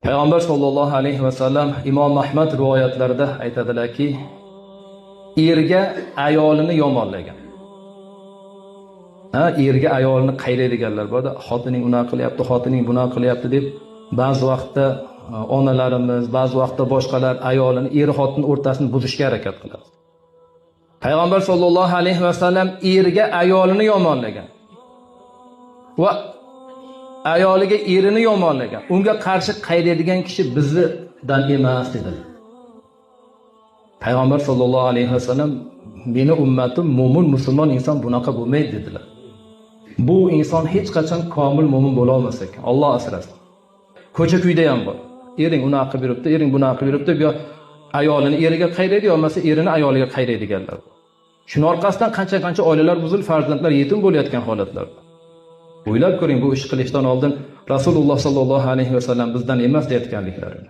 Payg'ambar sollallohu alayhi vasallam Imom Ahmad rivoyatlarida aytadilarki, erga ayolini yomonlagan. Ha, erga ayolini qayraydiganlar borda, xotining unaqa qilyapti, xotining bunaqa qilyapti deb ba'zi vaqtda onalarimiz, ba'zi vaqtda boshqalar ayolini, er xotin o'rtasini buzishga harakat qiladi. Payg'ambar sollallohu alayhi vasallam erga ayolini yomonlagan va ayoliga erini yomonlagan. Unga qarshi qayraydigan kishi bizdan emas dedilar. Payg'ambar sollallohu alayhi vasallam meni ummatim mo'min musulmon inson bunaqa bo'lmaydi dedilar. Bu inson hech qachon komil mo'min bo'la olmas ekan. Alloh asrasin. Ko'cha kuyda ham bor. Ering unaqa qilib yuribdi, ering bunaqa qilib yuribdi, yo ayolini eriga qayraydi, yo bo'lmasa erini ayoliga qayraydiganlar. Shuni orqasidan qancha-qancha oilalar buzilib, farzandlar yetim bo'layotgan holatlar bor. O'ylab ko'ring, bu ish qilishdan oldin Rasululloh sollallohu alayhi vasallam bizdan emas deyotganliklarini.